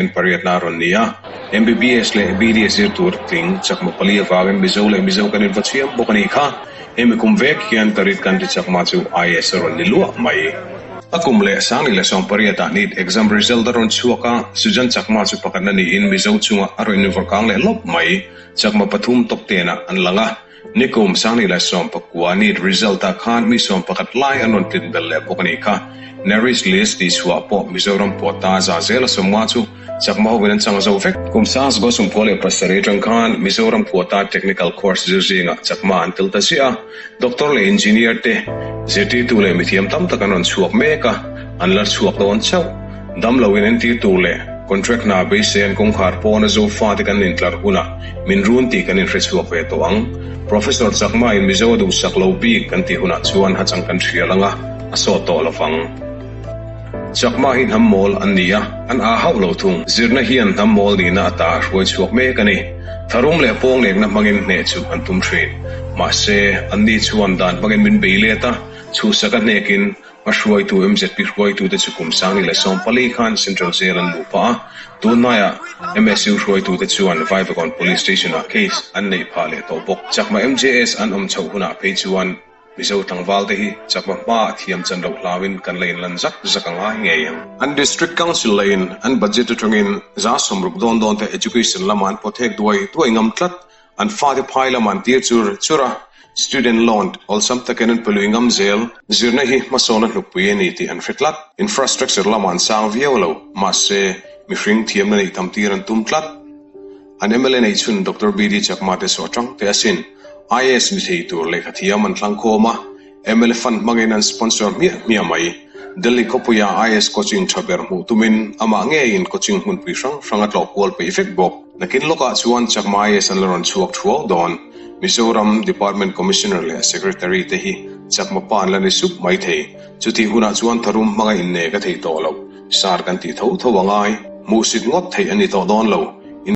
Pariatna a rawn ni a, MBBS leh BDS zir tur tling chakma pali avangin Mizo leh Mizo kan inva chhiam bawk a nih kha. Hemi kum vek hian Tarit kan ti chakma chu IAS a rawn ni luah mai. A kum leh Sangli leh Sawmpariatah NEET exam result a rawn chhuak a, Sujan Chakma chu pakhatna niin Mizo chungah a rawn invawrkang leh lawp mai. Chakma pathum top tenah an lang a, Nikum Sangli leh Sawmpakua NEET result ah khan mi 11 lai an rawn tlin belh leh bawk a nih kha. Merit list tih chhuah pawh Mizoram quota za zela sawmnga chu Chakma hovin an chang zo vek. Kum Sangzgo 17 atang khan Mizoram quota technical course zir zingah Chakma an tel ta ziah a, doctor leh engineer te, zirtirtu leh mithiam tam tak an rawn chhuak mek a, an la chhuak dawn chauh. Dam loin entir tur leh contract hna beisei an kawngkhar pawna Zofa te kan intlar hunah min run tih kan inhre chhuak ve tawh ang. Professor Chakma in Mizo a duhsak lo bik kan tih hunah chuan hachang kan hrial ang a, a sawt tawh lo vang. Chakma hi hnam mawl an ni a, an aa hauh lo thung. Zirna hian hnam mawl nihna ata a hruai chhuak mek a ni. Tharum leh pawnglekna hmangin hneh chu an tum thin. Mahse, anni chuan dan hmangin min bei let a, chhuhsak a hnekin A hruaitu MZP hruaitute chu kum 2014 khan Central Jail an luh phah a, tunhnaiah MSU hruaitute chuan Vaivakawn Police Station-ah case an neih phah leh tawh bawk. Chakma MJS an awm chhoh hunah phei chuan Mizo tlangvalte hi chakma hmaah thiam chan loh hlauin kan la inlan zak zak a ngai ngei ang. An District Council lahin an budget atangin 60% dawn dawn te education lamah an pawthek duai duai ngam tlat. An fate phai lam an tir chur chur a, student loan awlsam takin an pe lui ngam zel. Zirna hi hmasawna hnukpui a ni tih an hre tlat. Infrastructure lamah an sang viau lo, mahse, mihring thiamna neih tam tir an tum tlat. An mla neih chhun Doctor BD Chakma te saw tang teh asin. IAS ni thei tur lehkha thiam an thlang khawm a, mla fund hmangin an sponsor hmiah hmiah mai. Delhi khawpuia IAS coaching tha ber hmuh tumin amah ngeiin coaching hmunpui hrang hrang a tlawh kual peih vek bawk. Nakin lawkah chuan Chakma IAS an la rawn chhuak thuau dawn. Mizoram Department Commissioner leh Secretary te hi Chakma pa an la ni sup mai thei. Chutih hunah chuan tharum hmanga inne ka thei tawh loh. Sar kan tih tho tho a ngai. Hmuhsit ngawt theih a ni tawh dawn lo.